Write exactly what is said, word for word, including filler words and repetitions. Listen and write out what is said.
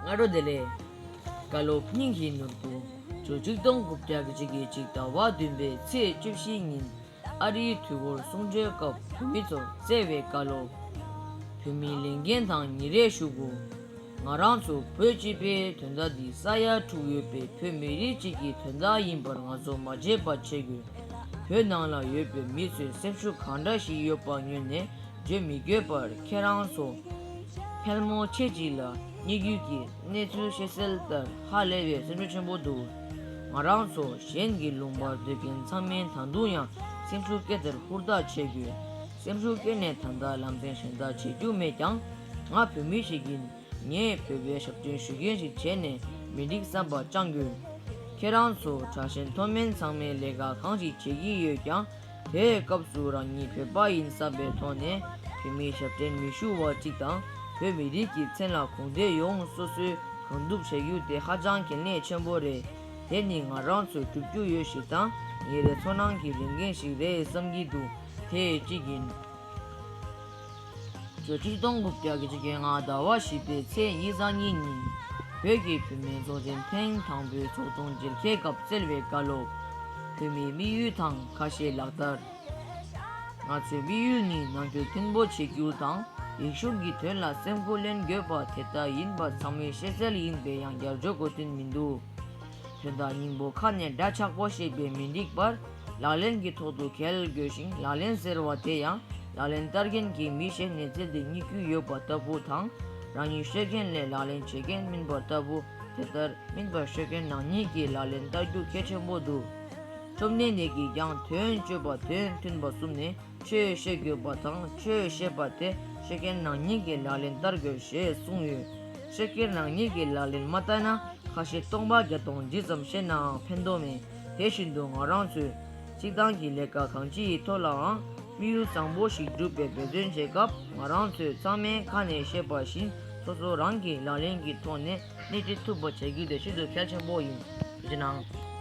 སྔ་དྲོ་བདེ་ལེགས། བཀའ་སློབ་སྙིང་གི་ནོར་བུ། ཕྱི་ལོ་ཆིག་སྟོང་དགུ་བརྒྱ་གྱ་གཅིག་གི་གཅིག་ཟླ་བ་བདུན་པའི་ཚེས་བཅུ་བཞི་ཉིན། ཨ་རིའི་དུས་འཁོར་གསུང་ཆོས་སྐབས་བོད་མི་ཚོར་སྩལ་བའི་བཀའ་སློབ། བོད་མིའི་ལས་འགན་དང་ཉིན་རེའི་ཞུ་སྒོ། ང་རང་ཚོ་བོད་སྤྱི་པའི་དོན་དག་འདི་ས་ཡ་དྲུག་ཡོད་པའི་བོད་མི་རིགས་གཅིག་གི་དོན་དག་ཡིན་པར་ང་ཚོ་མ་བརྗེད་པ་བྱེད་དགོས། བོད་ནང་ལ་ཡོད་པའི་མི་ཚོས་སེམས་ཤུགས་གང་འདྲ་ཞིག་ཡོད་པ་ངོས་ནས་བརྗོད་མི་དགོས་པར། ཁྱེད་རང་ཚོ་ཕལ་མོ་ཆེ་ཅིག་ལ་སྙིང་རུས་ཀྱི་གནས་ཚུལ་ཤེས་གསལ་ལྟར་ཧ་ལས་པའི་སེམས་ཤུགས་ཆེན་པོ་འདུག། ང་རང་ཚོ་གཞན་གྱི་ལུང་པར་སྡོད་མཁན་ཚང་མས་ད་དུང་ཡང་སེམས་ཤུགས་བསྐྱེད་དེ་ཧུར་ཐག་བྱེད་དགོས། སེམས་ཤུགས་བསྐྱེད་ནས་ད་ལྟ་ལམ་སེང་གཞན་དག་བྱེད་རྒྱུ་མེད་ཀྱང་། ང་བོད་མི་ཞིག་ཡིན། ངས་བོད་པའི་ཞབས་འདྲེན་ཞུ་མཁན་ཞིག་བྱས་ནས་མི་འགྲིག་བསམ་པ་བཅང་དགོས། ཁྱེད་རང་ཚོ་དྲག་ཞན་མཐོ་དམན་ཚང་མས་ལས་ཀ་གང་ཞིག་བྱེད་ཀྱི་ཡོད་ཀྱང་། དེའི་སྐབས་སུ་རང་ཉིད་བོད་པ་ཡིན་བསམ་པའི་ཐོག་ནས་བོད་མིའི་ཞབས་འདྲེན་མི་ཞུ་བ་གཅིག་དང་། བོད་མི་རིགས་ཀྱི་མཚན་ལ་དགོངས་འདོད་ཡོང་སོ་སོས་གང་ཐུབ་བྱ་རྒྱུ་དེ་ཧ་ཅང་གལ་གནད་ཆེན་པོ་རེད། དེ་ནི་ང་རང་ཚོས་བསྒྲུབ་རྒྱུ་ཡོད་ཞིག་དང་ཉིན་རེའི་ཚོར་སྣང་གི་ལས་འགན་ཞིག་རེད་བསམ་གྱི་འདུག། དེ་གཅིག་ཡིན། ཕྱི་ལོ་ཆིག་སྟོང་དགུ་བརྒྱ་གྱ་གཅིག་གི་ལྔ་ཟླ་བ་བཞི་པའི་ཚེས་ཉི་ཤུ་རྩ་གཉིས་ཉིན། བོད་ཀྱི་བུད་མེད་ཚོགས་ཆེན་ཐེངས་དང་པོའི་ཚོགས་ཐུང་མཇལ་ཁའི་སྐབས་སྩལ་བའི་བཀའ་སློབ། བོད་མིའི་དམིགས་ཡུལ་དང་ཁ་ཞེ་ལག་བསྟར། ང་ཚོའི་དམིགས་ཡུལ་ནི་ནང་ཆོས་མཐུན་པོ་བྱེད་རྒྱུ་དང་། རིག་གཞུང་གི་དོན་ལ་སེམས་ཁུར་ལེན་དགོས་པ་དེ་ལྟ་ཡིན་པ་ཚང་མས་ཤེས་གསལ་ཡིན་པས་ཡང་བསྐྱར་བརྗོད་དགོས་དོན་མི་འདུག། དོན་དག་སྙིང་པོ་ཁ་ནས་འདྲ་ཆགས་པོ་བཤད་པས་མི་འགྲིག་པར། ལག་ལེན་གྱི་ཐོག་ཏུ་འཁེལ་དགོས་ཤིང་། ལག་ལེན་ཟེར་བ་དེ་ཡང་ལག་ལེན་བསྟར་མཁན་གྱི་མི་ཞིག་ནས་བཙལ་ཏེ་རྙེད་རྒྱུ་ཡོད་པ་ལྟ་བུ་དང་། རང་ཉིད་ཤོད་མཁན་ལས་ལག་ལེན་བྱེད་མཁན་སྨིན་པ་ལྟ་བུ། དེ་ལྟར་སྨིན་པ་ཤོད་མཁན་ནག་ཉེས་ཀྱི་ལག་ལེན་བསྟར་རྒྱུ་གལ་ཆེན་པོ་འདུག། བཅོམ་ལྡན་འདས་ཀྱིས་ཀྱང་དོན་སྤྱོད་པ་དོན་མཐུན་པ་གསུམ་ནས། ཆོས་བཤད་དགོས་པ་དང་ཆོས་བཤད་པ་དེ་ཤོད་མཁན་ནག་ཉེས་ཀྱི་ལག་ལེན་བསྟར་དགོས་ཞེས་གསུངས་ཡོད། ཤོད་མཁན་ནག་ཉེས་ཀྱི་ལག་ལེན་མ་བསྟར་ན། ཁ་ཤས་སྟོང་པ་བརྒྱ་སྟོང་ཇི་ཙམ་བཤད་ནའང་ཕན་ཐོགས་མེད། དེ་བཞིན་དུ་ང་རང་ཚོས་ཆིག་ཐང་གི་ལས་ཀ་གང་ཅིའི་ཐོག་ལའང་དམིགས་ཡུལ་བཟང་པོ་ཞིག་བསྒྲུབ་པའི་འབད་བརྩོན་བྱེད་སྐབས། ང་རང་ཚོས་ཚང་མས་ཁ་ནས་བཤད་པ་བཞིན་སོ་སོ་རང་གིས་ལག་ལེན་གྱི་ཐོག་ནས་སྣེ་ཁྲིད་ཐུབ་པ་བྱ་རྒྱུ་དེ་ཤིན་ཏུ་གལ་ཆེན་པོ་ཡིན། ཐུགས་རྗེ་གནང་།